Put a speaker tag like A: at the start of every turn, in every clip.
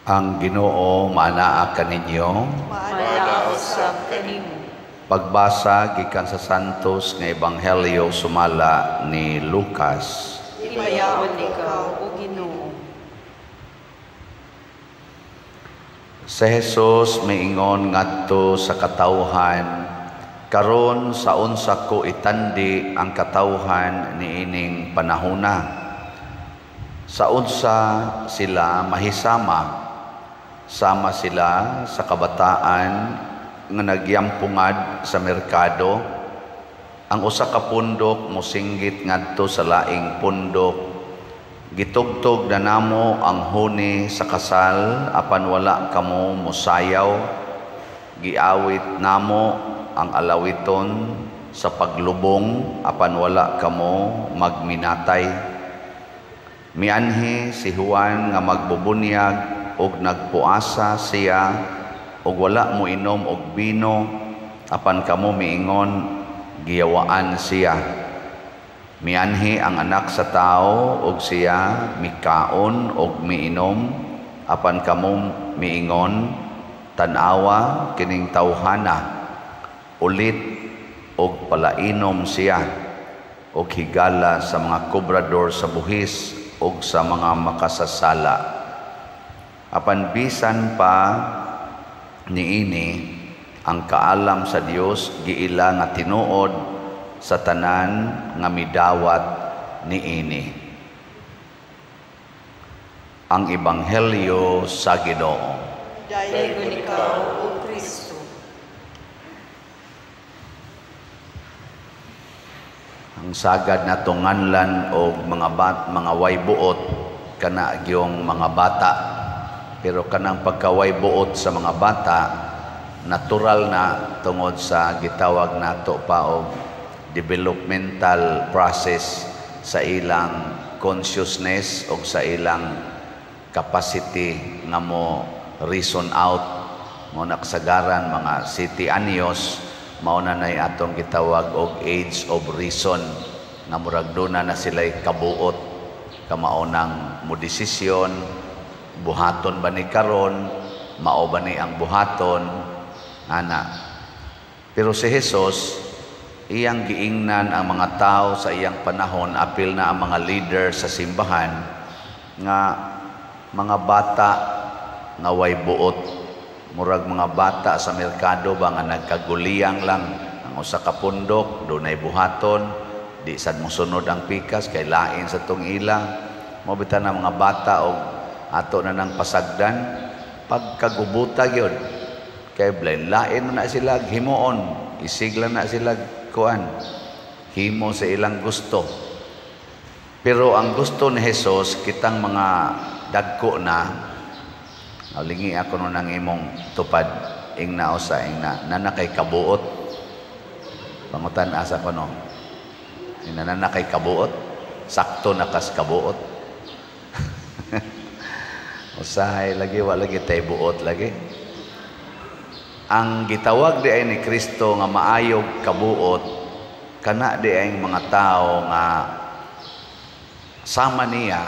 A: Ang Ginoo maanaa kaninyo.
B: Maanaa usab kanimo.
A: Pagbasa gikan sa Santos nga Ebanghelyo sumala ni Lucas.
B: Himayaon ikaw, o Ginoo.
A: Si Jesus miingon ngadto sa katawhan, karon sa unsa ko itandi ang katawhan niining panahona? Sa unsa sila mahisama? Sama sila sa kabataan nga nagyampungad sa merkado. Ang usa ka pundok mosinggit ngadto sa laing pundok, "Gitugtog na namo ang huni sa kasal, apan wala kamo mosayaw. Giawit namo ang alawiton sa paglubong, apan wala kamo magminatay." Mianhi si Juan nga magbubunyag og nagpuasa siya og wala moinom og bino, apan kamo miingon, "Giyawaan siya." Mianhi ang Anak sa Tao og siya mikaon og miinom, apan kamo miingon, "Tan-awa kining tawhana, ulit og palainom siya og higala sa mga kobrador sa buhis og sa mga makasasala." Apan bisan pa niini, ang kaalam sa Dios giila nga tinuod sa tanan nga midawat niini. Ang Ebanghelyo sa Ginoo.
B: Daygon ikaw, o Kristo.
A: Ang sagad nato nganlan og mga mga waybuot kana gyung mga bata. Pero kanang pagkawaybuot sa mga bata natural na tungod sa gitawag nato pa og developmental process sa ilang consciousness o sa ilang capacity nga mo reason out. Mo nakasagaran mga city anyos, mao na nay atong gitawag og age of reason, nga murag duna na sila'y kabuot kamaonang mo desisyon, buhaton ba ni karon, mao ba ni ang buhaton ana. Pero si Jesus, iyang giingnan ang mga tao sa iyang panahon, apil na ang mga leader sa simbahan, nga mga bata nga way buot, murag mga bata sa merkado ba nga nagkaguliyang lang. Ang usa ka pundok dunay buhaton, di sad mosunod ang pikas kay lain sa tong ila. Mao bitan ang mga bata og ato na nang pasagdan pagkagubuta gyud kay blind lain na sila himuon, isigla na sila kuan himo sa ilang gusto. Pero ang gusto ni Jesus, kitang mga dagko na, lingi ako nun ang imong tupad, ing nausa ing na nana kay kabuot. Pangutan asa ko no, ing nana kay kabuot, sakto na kas kabuot. Usahay lagi, wa lagi tay buot lagi. Ang gitawag di ay ni Kristo nga maayog kabuot, kana di ay mga tao nga sama niya.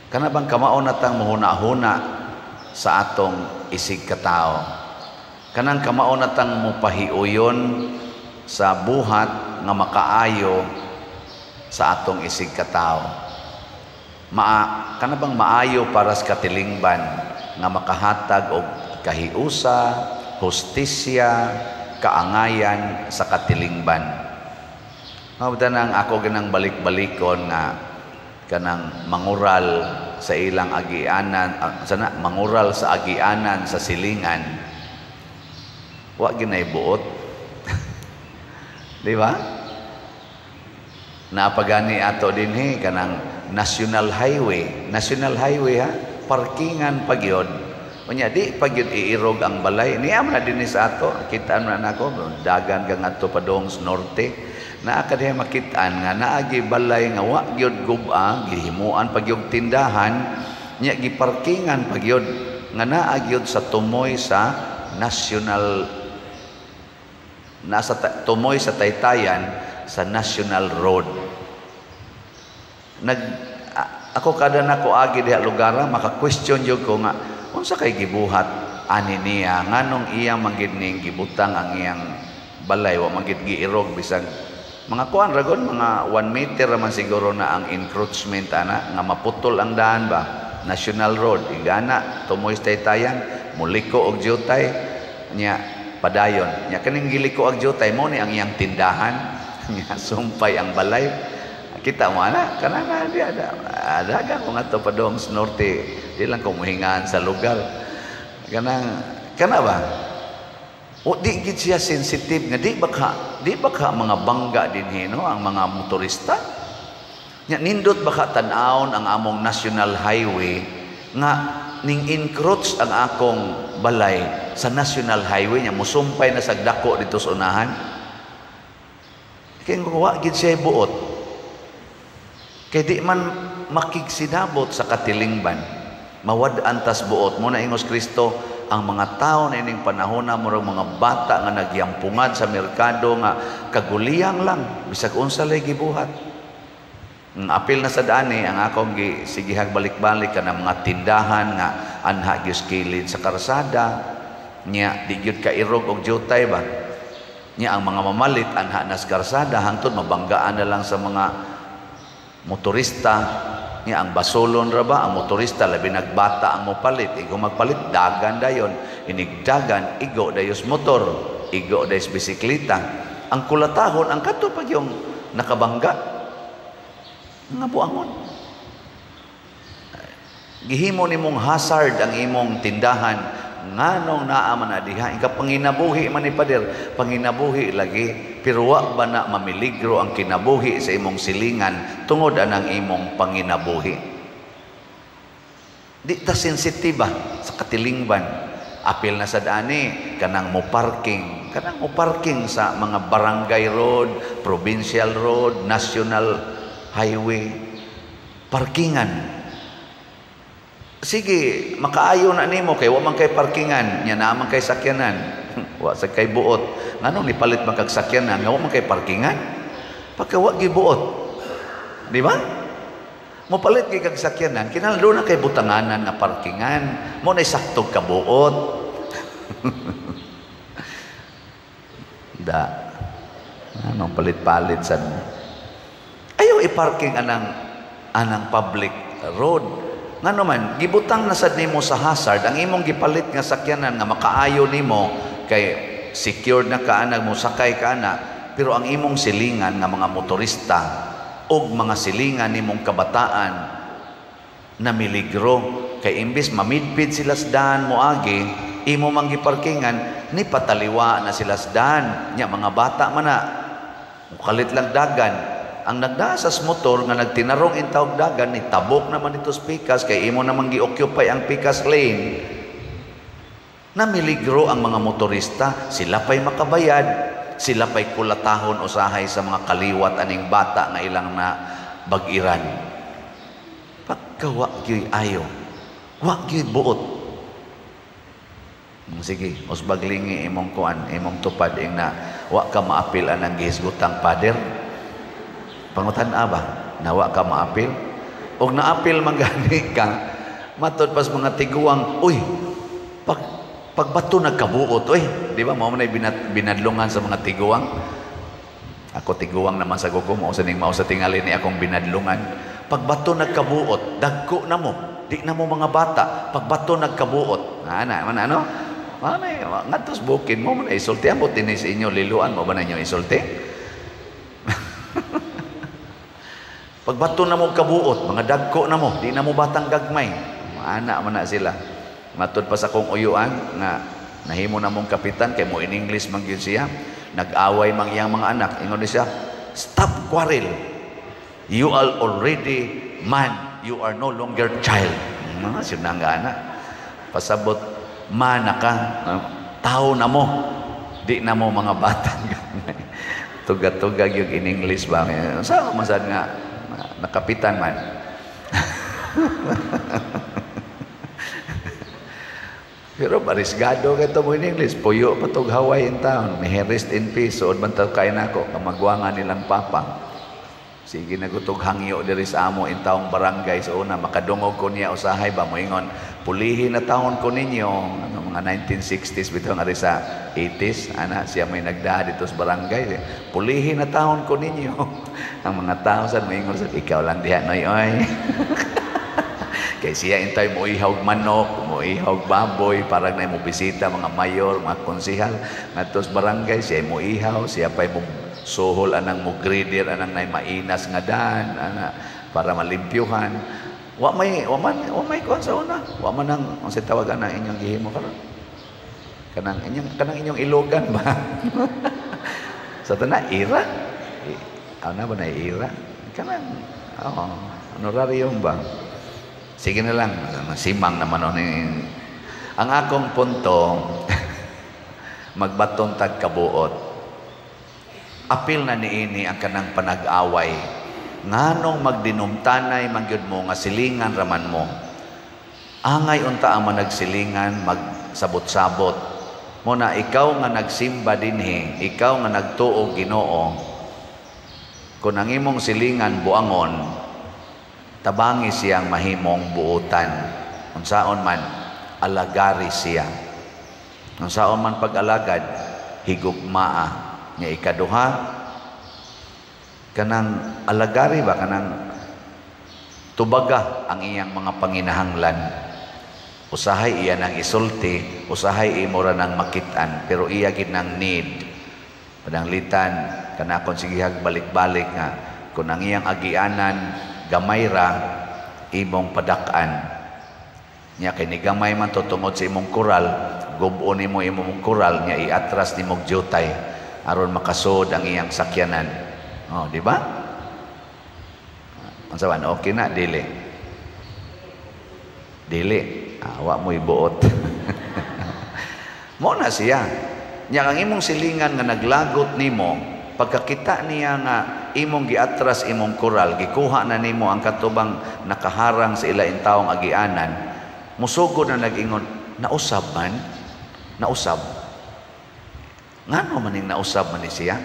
A: Kana bang kamao na tang muhuna-huna sa atong isig katao? Kanang kamao na tang mupahiuyon sa buhat nga makaayo sa atong isig katao. Kana bang maayo para sa katilingban nga makahatag og kahiusa, hustisya, kaangayan sa katilingban. Mao nang ako ganang balik-balikon nga kanang mangural sa ilang agianan, sana mangural sa agianan sa silingan, wa ginay buot. Di ba? Naapagani ato dinhi kanang national highway, national highway ha, parkingan pagyod. Unya di pagyod iirog ang balay. Niya man na dinhi sa ato, kitaan man nako dagan ka ngadto padung sa norte. Naa ka diha makitaan nga naagi balay nga wa gyud gub-a, gihimuan pagyog tindahan, nya giparkingan pagyod nga naa gyud sa tumoy sa national, nasa tumoy sa Taytayan sa national road. Ako kada nako agi diha lugar, maka-question jud ko nga unsa kay gibuhat ani niya, nganong iya man gid ning gibutang ang iyang balay, wa man gid giirog, bisag mga kuan ragon, mga 1 meter man siguro na ang encroachment ana nga maputol ang daan ba, national road igana tumoy taytayan muliko og jutay nya padayon nya kaning giliko og jutay mo ni ang iyang tindahan nya sumpay ang balay. Kita mo ana kana na di ada dagan ko ngadto padong sa norte, di lang ko muhingaan sa lugar kanang kana ba. O di gid siya sensitive nga di ba ka mga bangga dinhi, no, ang mga motorista nya. Nindot ba ka tan-awon ang among national highway nga ning encroach ang akong balay sa national highway nya musumpay na sa dako dito sa unahan? Kay wa gid siya buot, kay di man makigsinabot sa katilingban, mawad-an tas buot mo na. Ingos Kristo, ang mga tao na ining panahon na murag mga bata nga nagyampungan sa merkado nga kaguliyang lang bisag unsa lay gibuhat. Ang apil na sa dani ang akong gisigihag balik-balik kana mga tindahan nga anha gyud kilid sa karsada nya di gyud kairog og jutay ba nya. Ang mga mamalit anha nas karsada hangtod mabanggaan na lang sa mga motorista nya. Ang basolon ra ba ang motorista, labi nagbata ang mopalit, igo magpalit dagan dayon, inigdagan igo dayos motor, igo dayos bisikleta. Ang kulatahon ang kadto pag yung nakabangga nga buangon. Gihimo nimong hazard ang imong tindahan, nganong naa man na diha? Ika panginabuhi man ni pader, panginabuhi lagi, pero wa ba na mamiligro ang kinabuhi sa imong silingan tungod anang imong panginabuhi? Di ta sensitiba sa katilingban. Apil na sa dani kanang mo parking sa mga barangay road, provincial road, national highway, parkingan. Sige, makaayo na nimo kay wa man kay parkingan nya, naa man kay sakyanan. Wa sa kay buot, nganong nipalit man kag sakyanan nga wa man kay parkingan? Pagka wa gibuot, di ba? Mopalit kay kag sakyanan, kinahanglan doon na kay butanganan nga parkingan mo na saktog kabuot. Da anong palit-palit sad mo? Ayaw i-parking anang anang public road. Ngano man gibutang na sad nimo sa hazard ang imong gipalit nga sakyanan nga makaayo nimo kay secured na ka anag mo sakay ka ana, pero ang imong silingan nga mga motorista og mga silingan nimong kabataan na miligro kay imbis mamidpid sila sa daan moagi, imo mang giparkingan ni pataliwa na sila sa daan nya. Mga bata man na mukalit lang dagan. Ang nagdasas motor nga nagtinarong intawog dagan ni tabok naman ito sa pikas kay imo namang gi-occupy ang pikas lane. Namiligro ang mga motorista, sila pa'y makabayad, sila pa'y kulatahon usahay sa mga kaliwat aning bata nga ilang na bag-iran. Pagka wa gyud ayo, wa gyud buot. Sige, usbaglingi imong kuan, imong tupad ing na wa ka maapil anang gihisgutang pader. Pangutan ba na wa ka maapil? Og naapil man gani ka, matod pas mga tiguang, uy, pagbato nagkabuot, uy, di ba? Mao man ay binadlungan sa mga tiguang. Ako tiguang naman sa gugo, mao sa ning mao sa tingali ni akong binadlungan. Pagbato nagkabuot, dagko na mo, di na mo mga bata. Pagbato nagkabuot, ana man ano? Manay, ngadto sa bukid mo man isulti ambot dinhi sa inyo liluan mo ba ninyo isulti? Pagbato na mo kabuot, mga dagko na mo, di na mo batang gagmay. Maana man na sila. Matod pa sa akong uyuan nga nahimo na mong kapitan kay mo in English man gyud siya. Nag-away mang iyang mga anak. Ingon siya, "Stop quarrel. You are already man. You are no longer child." Mga sinangga na. Pasabot, mana ka, tao na mo. Di na mo mga batang gagmay. Tuga-tuga yung in English ba? Sa masad nga nakapitan man. Pero barisgado kay to mo in English, puyo pa tog Hawaii in town, may rest in peace, suod man taw kay nako kamagwangan nilang papa. Sige nagutog hangyo diri sa amo in taong barangay sa una, makadungog ko niya usahay ba, moingon, "Pulihin na taon ko ninyo." Ano, mga 1960s bitaw nga sa 80s ana, siya may nagdaa dito sa barangay, "Pulihin na taon ko ninyo." Ang mga tao sad moingon sad, "Ikaw lang diha, noy oy." Kay siya intay mo ihawg manok, mo ihawg baboy, parang na mo bisita mga mayor, mga konsehal ngadto sa barangay, siya mo ihaw, siya pa'y mo suhol anang mo grader anang nay mainas nga daan ana para malimpyuhan. Wa may wa man wa may kuan sa una. Wa man ang unsay tawag ana inyong gihimo karon? Kanang inyong ilogan ba? Sa tana ira? Ano ba na ira? Kanang, oh, honorarium ba? Sige na lang, simang naman ni. Ang akong punto, magbaton tag kabuot. Apil na niini ang kanang panag-away. Nganong magdinumtanay man gyud mo nga silingan raman mo? Angay unta ang managsilingan, magsabot-sabot. Mo na ikaw nga nagsimba dinhi, ikaw nga nagtuo Ginoo, kung ang imong silingan buangon, tabangi siyang mahimong buotan. Unsaon man, alagari siya. Unsaon man pag-alagad, higugmaa. Nya ikaduha, kanang alagari ba, kanang tubaga ang iyang mga panginahanglan. Usahay iya nang isulti, usahay imo ra nang makit-an, pero iya gid nang need. Pananglitan kana akon sigihag balik-balik nga kung ang iyang agianan gamay ra, imong padak-an. Nya kay ni gamay man to tungod sa imong koral, gub-on nimo imong koral, nya iatras nimo jutay aron makasud ang iyang sakyanan. Oh, di ba? Unsa man, okay na dili? Dili. Ah, wa mo ibuot. Mo na siya. Nya ang imong silingan nga naglagot nimo, pagkakita niya nga imong giatras imong koral, gikuha na nimo ang katubang nakaharang sa ila intawong agianan, musugod na nag-ingon, "Nausab man, nausab. Ngano maning nausab man ni siya?"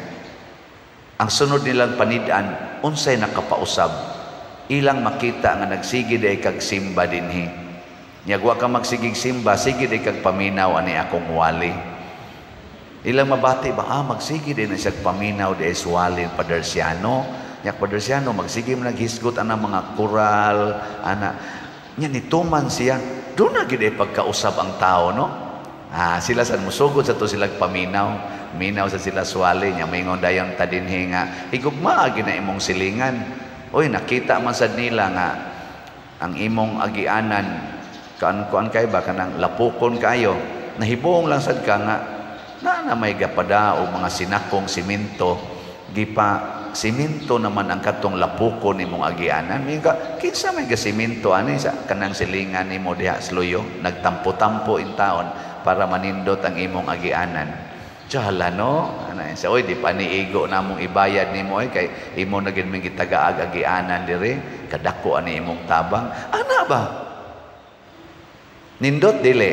A: Ang sunod nilang panidan, unsay nakapausab? Ilang makita nga nagsige day kag simba dinhi. Nya wa ka magsigig simba, sige day kag paminaw ani akong wali. Ilang mabati ba, ah, magsige din na siya paminaw di swalin Padersiano. Nya Padersiano, magsige mo naghisgot ana mga koral, ana. Nya nituman siya. Doon na gid pagkausab ang tao, no? Ah, sila sa musugod sa to sila paminaw. Minaw sa sila swali nya maingon dayon ta dinhi nga higugmaa gid na imong silingan. Oy, nakita man sad nila nga ang imong agianan kaan kuan kay ba, kanang lapukon kayo. Nahibuong lang sad ka nga na na may gapada o mga sinakong simento, gipa simento naman ang katong lapukon nimong agianan. May ka, kinsa may gasimento ani sa kanang silingan nimo diha sa luyo, nagtampo-tampo in taon para manindot ang imong agianan. Tsala no, ana sa, "Oy, di pa ni igo namong ibayad nimo ay kay imo na gid ming gitagaag agianan dire, kadako ani imong tabang." Ana ba? Nindot dili?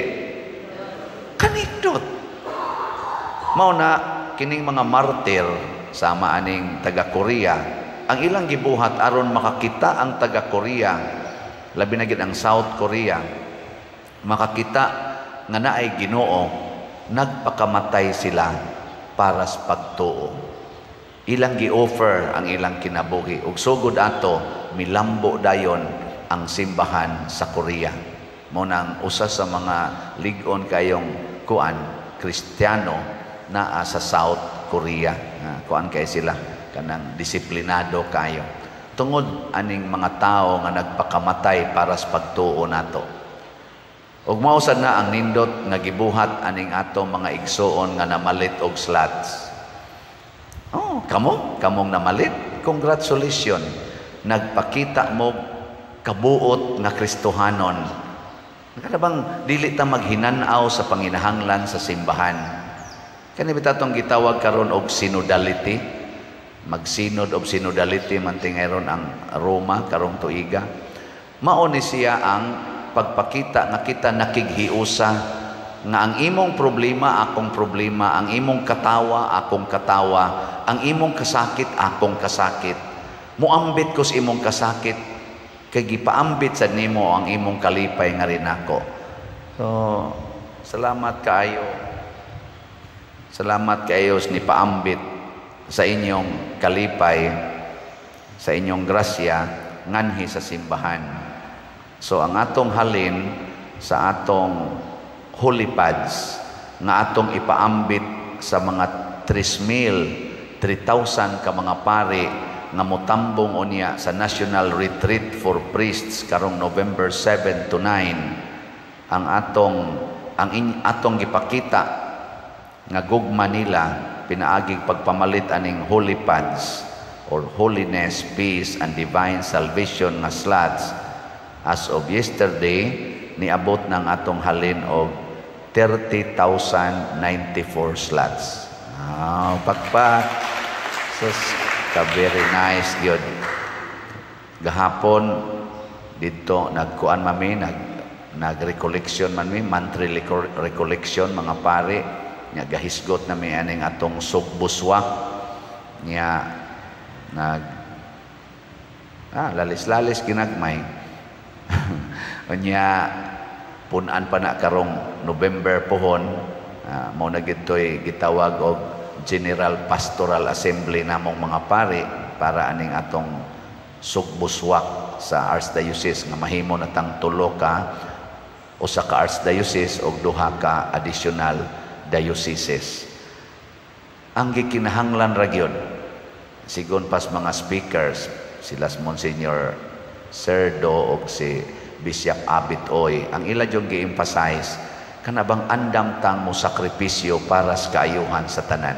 A: Kanindot. Mao na kining mga martir sama aning taga Korea, ang ilang gibuhat aron makakita ang taga Korea, labi na gid ang South Korea, makakita nga naay Ginoo, nagpakamatay sila para sa pagtuo. Ilang gi-offer ang ilang kinabuhi ug sugod ato milambo dayon ang simbahan sa Korea. Mo nang usa sa mga lig-on kayong kuan Kristiyano naa sa South Korea. Kuan kay sila, kanang disiplinado kayo. Tungod aning mga tao nga nagpakamatay para sa pagtuo nato. Ug mao sad na ang nindot nga gibuhat aning atong mga igsuon nga namalit og slots. Oh, kamo, kamong namalit, congratulations. Nagpakita mo kabuot nga Kristohanon. Kada bang dili ta maghinanaw sa panginahanglan sa simbahan? Kani bitaw tong gitawag karon og synodality? Magsinod og synodality man tingaron ang Roma karong tuiga. Mao ni siya ang pagpakita nga kita nakighiusa, nga ang imong problema akong problema, ang imong katawa akong katawa, ang imong kasakit akong kasakit. Muambit ko sa imong kasakit kay gipaambit sa nimo ang imong kalipay nga rinako. So, salamat kaayo. Salamat kaayo ni paambit sa inyong kalipay, sa inyong grasya nganhi sa simbahan. So ang atong halin sa atong holy pads nga atong ipaambit sa mga 3,000 3,000 ka mga pari nga motambong unya sa National Retreat for Priests karong November 7 to 9, ang atong gipakita nga gugma nila pinaaging pagpamalit aning holy pads or holiness, peace and divine salvation nga slots. As of yesterday, niabot ng atong halin og 30,094 slots. Ah, pakpak. Sus, ka very nice gyud. Gahapon didto nagkuan mami, nag recollection man mi, monthly recollection mga pare nya, gahisgot na mi aning atong sugbuswa nya, nag lalis-lalis ginagmay. Unya punan pa na karong November pohon, mao na gitoy gitawag og General Pastoral Assembly namong mga pari para aning atong sugbuswak sa Archdiocese nga mahimo na tang tulo ka, usa ka Archdiocese og duha ka additional dioceses. Ang gikinahanglan ra gyud, sigon pas mga speakers, sila Monsignor Serdo og si Bishop Abit Oy, ang ila yung gi-emphasize kana bang andam tang mo sakripisyo para sa kaayuhan sa tanan.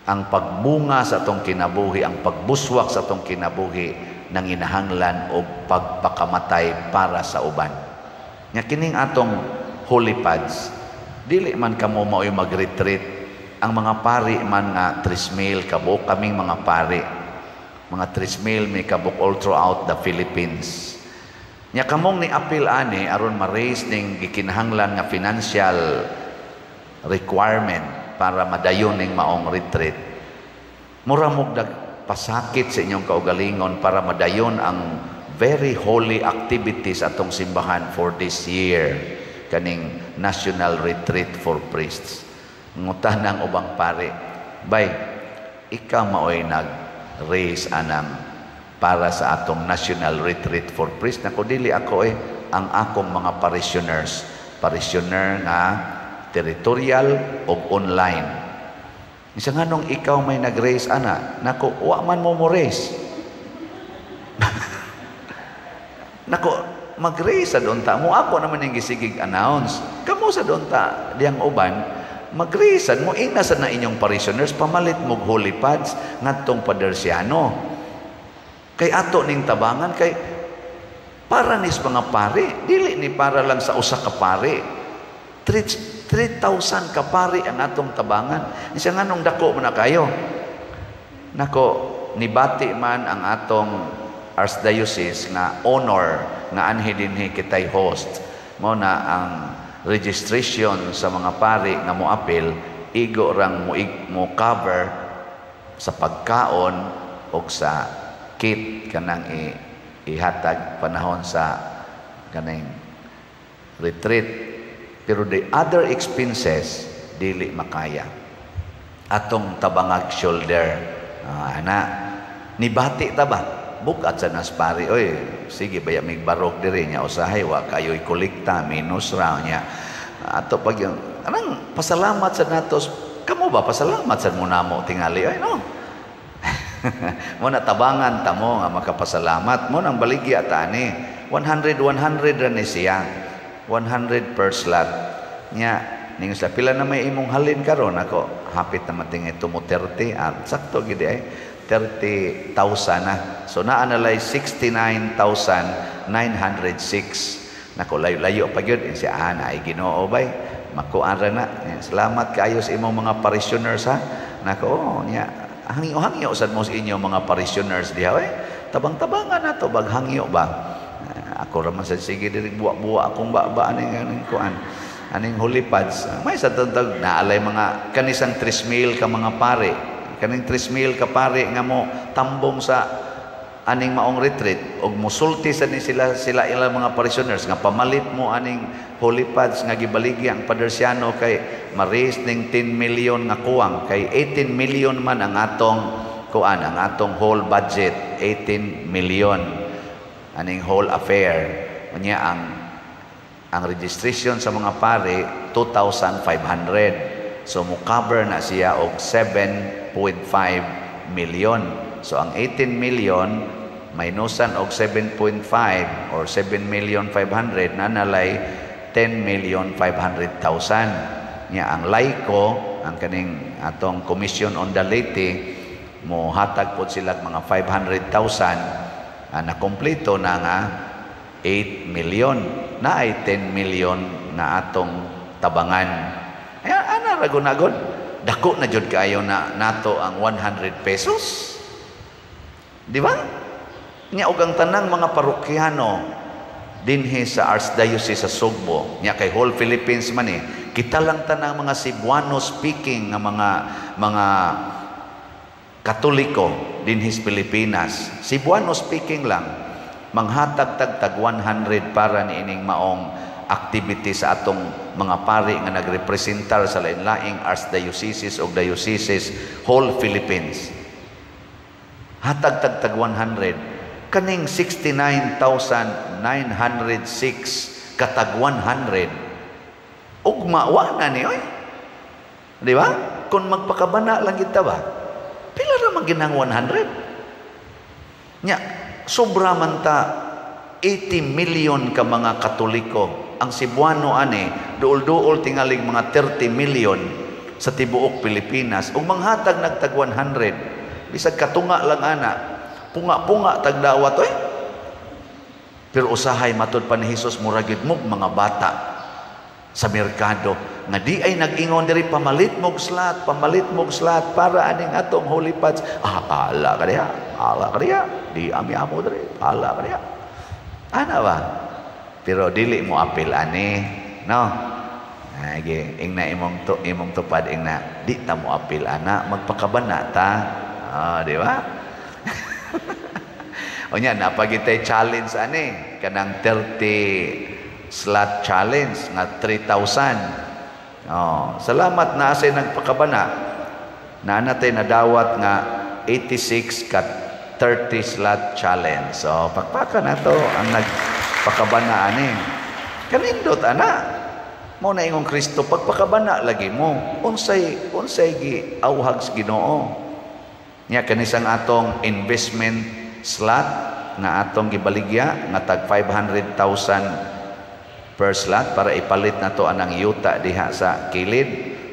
A: Ang pagbunga sa atong kinabuhi, ang pagbuswak sa atong kinabuhi, nanginahanglan og pagpakamatay para sa uban. Nga kining atong holy pads, dili man kamo mao'y mag-retreat, ang mga pari man nga 3,000 kabuok, kaming mga pari, mga 3,000 may kabuok all throughout the Philippines. Nya kamong ni apil ani aron ma-raise ning gikinahanglan nga financial requirement para madayon ning maong retreat. Mura mo pasakit sa inyong kaugalingon para madayon ang very holy activities atong simbahan for this year, kaning National Retreat for Priests. Ngutan ang ubang pare, "Bay, ikaw maoy nag-raise anang para sa atong National Retreat for Priests?" Nako, dili ako eh, ang akong mga parishioners, parishioner nga territorial o online. Isa, "Nganong ikaw may nag-raise ana?" Nako, wa man mo mo raise. Nako, mag-raise sa unta mo. Ako naman yung gisigig announce. Kamo sa unta, diyang uban, mag-raise mo, ingna sa na inyong parishioners, pamalit mo holy pads ngadtong Padersiano. Kay ato ning tabangan, kay para nis mga pare, dili ni para lang sa usa ka pare. 3,000 ka pare ang atong tabangan. Isa, "Nganong dako mo na kayo?" Nako, nibati man ang atong Archdiocese nga honor nga anhi dinhi kitay host. Mo na ang registration sa mga pari nga moapil igo rang mo cover sa pagkaon o sa kit kanang ihatag panahon sa kaning retreat, pero the other expenses dili makaya, atong tabangag shoulder. Ana nibati ta ba, bugat sa nas pari oy, sige baya mig barog diri nya, usahay wa kayo'y kolekta, minus ra nya ato. Pag yung anang pasalamat sa natos kamo ba, pasalamat sa mo namo tingali ay no mo na tabangan tamo nga makapasalamat mo nang baligya tani 100 100 ra ni siya, 100 per slot nya. Ningon sila, "Pila na may imong halin karon?" Ako, hapit na matingay tumo 30 at sakto gid ay 30,000 na. So naa na lay 69,906. Nako, layo-layo pa gyud siya. Ah, naay Ginoo bay, makuan ra na. Salamat kaayo sa imong mga parishioners ha. Nako, oh, nya hangyo-hangyo sad mo sa inyo mga parishioners diha oy. Tabang-tabangan na to bag hangyo ba. Ako ra man sa sige diri buwa-buwa akong ba aning kuan aning holy pads. May sa tantag naalay mga kanisang 3,000 ka mga pare, kaning 3,000 ka pare nga mo tambong sa Aning maong retreat og musulti sa ni sila sila ilang mga parishioners nga pamalit mo aning holy pads nga gibaligya ang Padersiano kay ma-raise ning 10 million nga kuwang, kay 18 million man ang atong kuan, ang atong whole budget. 18 million aning whole affair. Unya ang registration sa mga pare 2,500, so mo cover na siya og 7.5 million. So ang 18 million minusan og 7.5 or 7 million 500 na nalay 10 million 500,000. Nya ang laiko, ang kaning atong Commission on the Laity, mo hatag pod sila mga 500,000, na kompleto na nga 8 million na ay 10 million na atong tabangan. Ay, ana ra gunagod, dako na jud kaayo na nato ang 100 pesos, di ba? Nya og ang tanang mga parokyano dinhi sa Archdiocese sa Sugbo, nya kay whole Philippines man eh, kita lang tanang mga Cebuano speaking nga mga Katoliko dinhi sa Pilipinas, Cebuano speaking lang, manghatag tag tag 100 para niining maong activity sa atong mga pari nga nagrepresentar sa lain-laing archdioceses o dioceses, whole Philippines. Hatag tag tag 100, kaning 69,906 katag 100, ugma wa na ni oy, di ba? Kung magpakabana lang kita ba, pila ra man ginang 100 nya? Sobra man ta 80 million ka mga Katoliko. Ang Cebuano ani duol-duol tingalig mga 30 million sa tibuok Pilipinas. Ug manghatag nagtag 100, bisag katunga lang ana, punga-punga tagdawat oy. Pero usahay matud pa ni Hesus, mura gyud mo mga bata sa merkado nga di ay nag-ingon diri, "Pamalit mog slot, pamalit mog slot para aning atong holy pads." "Ah, ala ka diha, ala ka diha, di ami amo diri, ala ka diha." Ana ba? Pero dili mo apil ani, no? Age, ingna imong tupad, ingna, "Di ta mo apil ana, magpakabana ta." Ah, di ba? Unya napagitay challenge ani kanang 30 slot challenge nga 3,000. Oh, salamat na sa nagpakabana. Na natay nadawat nga 86 ka 30 slot challenge. So, pakpaka na to ang nagpakabana ani. Kanindot ana. Mo na ingong Kristo, pagpakabana lagi mo. Unsay unsay gi awhag sa Ginoo. Nya kanisang atong investment slot nga atong gibaligya nga tag 500,000 per slot para ipalit nato anang yuta diha sa kilid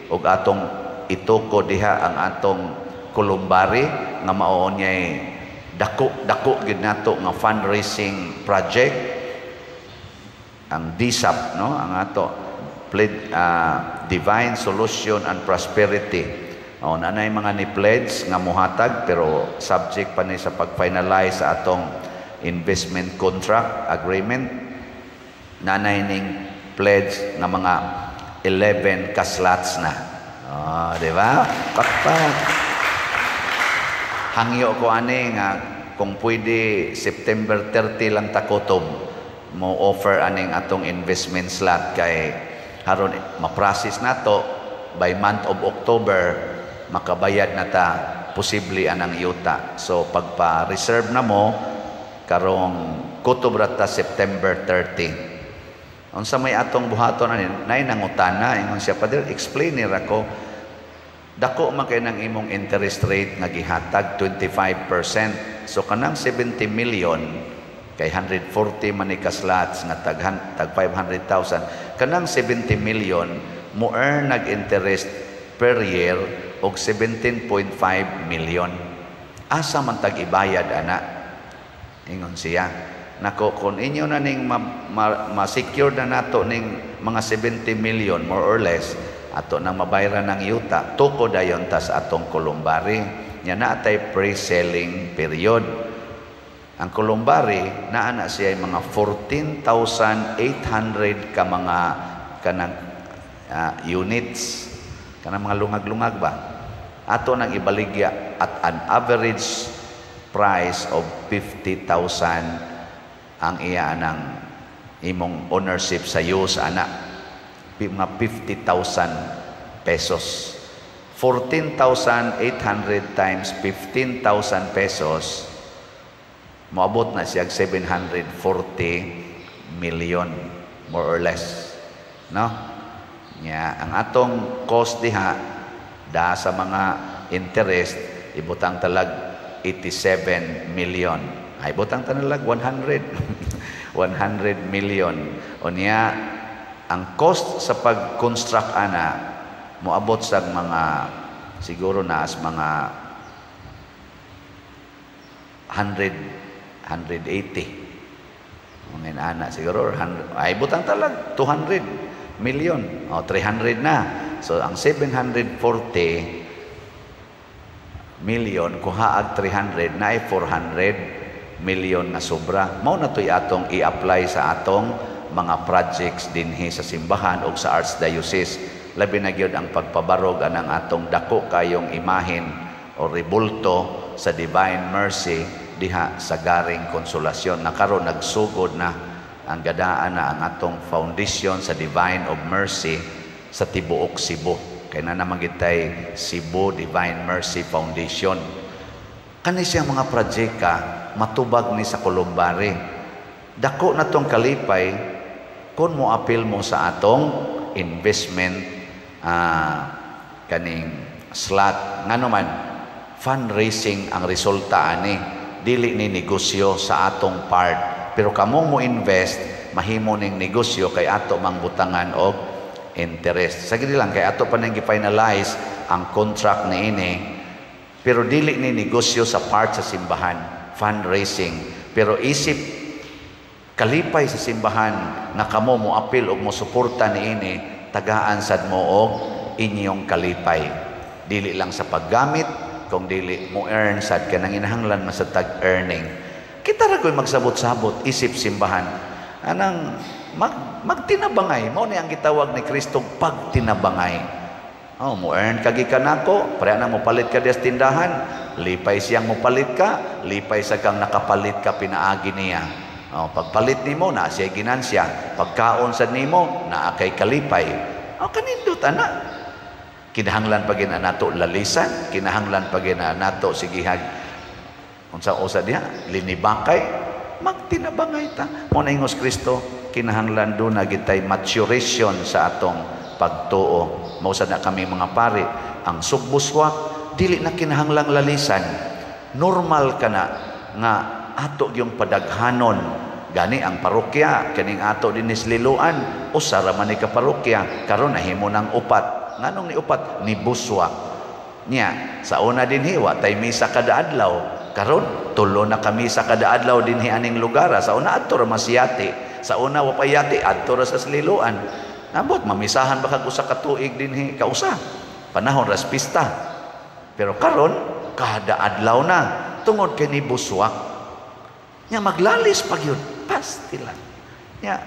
A: ug atong ituko diha ang atong columbary nga mao niya dako dako gid nato nga fundraising project, ang DSAP, no? Ang ato pledge, Divine Solution and Prosperity. Oh, nanay mga ni pledge nga muhatag, pero subject pa ni sa pag-finalize sa atong investment contract agreement. Nanay ning pledge nga mga 11 ka slots na. Oh, di ba? Pakpak. Hangyo ko ani nga kung pwede September 30 lang takutob mo offer aning atong investment slot kay haron ma-process nato by month of October, makabayad na ta posible anang yuta. So pagpa-reserve na mo karong kutob ra ta September 30. Unsa may atong buhaton ani, nay nangutana, ingon siya, "Father, explain ni ra ko, dako man kay nang imong interest rate nga gihatag, 25%. So kanang 70 million, kay 140 man ni ka slots nga tag 500,000, kanang 70 million mo earn nag interest per year og 17.5 million. Asa man tag ibayad ana?" Ingon siya. Nako, kung inyo na ning ma-secure na nato ning mga 70 million more or less, ato nang mabayaran ng yuta, tuko dayon tas atong columbary. Nya na atay pre-selling period. Ang columbary naa na siya mga 14,800 ka mga kanang units, kanang mga lungag-lungag ba. Ato nang ibaligya at an average price of 50,000 ang iya anang imong ownership sa use ana, mga 50,000 pesos. 14,800 times 15,000 pesos, moabot na siya 740 million, more or less, no? Nya ang atong cost diha da sa mga interest, ibutang talag 87 million, ay butang talag 100 100 million. Unya ang cost sa pag-construct ana moabot sa mga siguro na as mga 100 180, mga ana siguro, or 100, ay butang talag 200 million o 300 na. So ang 740 million kuha ag 300 na ay 400 million na sobra. Mao na to'y atong i-apply sa atong mga projects dinhi sa simbahan o sa archdiocese, labi na gyud ang pagpabarog anang atong dako kayong imahen o rebulto sa Divine Mercy diha sa Garing Konsolasyon na karon nagsugod na ang gadaan na ang atong foundation sa Divine of Mercy sa tibuok Cebu, kay na naman gitay Cebu Divine Mercy Foundation. Kani siyang mga projecta matubag ni sa columbary. Dako na tong kalipay kung mo apil mo sa atong investment kaning slot. Ngano man, fundraising ang resulta ani, dili ni negosyo sa atong part, pero kamo mo invest, mahimo ning negosyo kay ato mang butangan og interest. Sa lang kay ato pa nang gi-finalize ang contract ni ini, pero dili ni negosyo sa part sa simbahan, fundraising. Pero isip kalipay sa simbahan nga kamo mo apil og mo suporta niini, tagaan sad mo og inyong kalipay, dili lang sa paggamit kung dili mo earn sad ka nang inahanglan man sa tag earning. Kita ra koy magsabot-sabot isip simbahan anang magtinabangay. Mao ni ang gitawag ni Kristo, pagtinabangay. Oh, mo earn ka gikan nako, pareha na mo palit ka diya sa tindahan, lipay siyang mo palit ka, lipay sa kang nakapalit ka pinaagi niya. Oh, pagpalit nimo na siya ginansya, pagkaon sad nimo naa kay kalipay. Oh, kanindot ana. Kinahanglan pa gina nato lalisan, kinahanglan pa gina nato sigihag unsa usa diha, linibakay, magtinabangay ta. Mo na ingos Kristo, kinahanglan do na gitay maturation sa atong pagtuo. Mao sad na kami mga pari, ang sugbuswak dili na kinahanglang lalisan. Normal ka na nga ato yung padaghanon. Gani ang parokya kaning ato dinis Liloan, usa ra man ni ka parokya, karon nahimo nang upat. Nganong ni upat? Ni buswak. Nya sa una dinhi wa tay misa kada adlaw, karon tulo na kami sa kada adlaw dinhi aning lugar. Sa una adto ra masiyati, sa una wa payati adto ra sa Liloan. Nabot mamisahan ba kag usa ka tuig dinhi kausa panahon ras pista, pero karon kada adlaw na tungod kay ni buswak. Nya maglalis pag yun pasti lang. Nya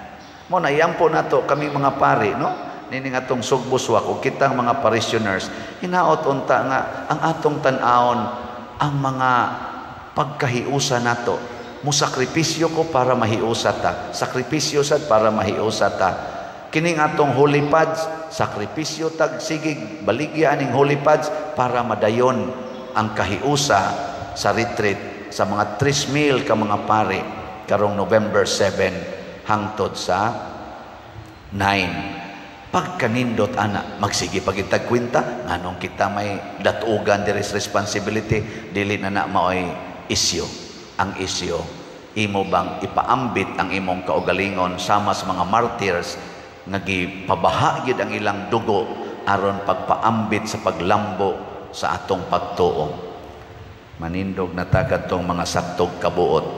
A: mo na iampo nato kami mga pari, no, nining atong sugbuswak o kitang mga parishioners, hinaot unta nga ang atong tan-awon ang mga pagkahiusa nato. Mo sakripisyo ko para mahiusa ta, sakripisyo sad para mahiusa ta. Kining atong holy pads, sakripisyo tag sigig baligya aning holy pads para madayon ang kahiusa sa retreat sa mga 3,000 ka mga pari karong November 7 hangtod sa 9. Pagkanindot ana, magsige pagitag kwenta nganong kita may datugan diri sa responsibility, dili na na maoy isyu. Ang isyu, imo bang ipaambit ang imong kaugalingon sama sa mga martyrs nga gipabaha gyud ang ilang dugo aron pagpaambit sa paglambo sa atong pagtuo? Manindog na ta kadtong mga saktog kabuot.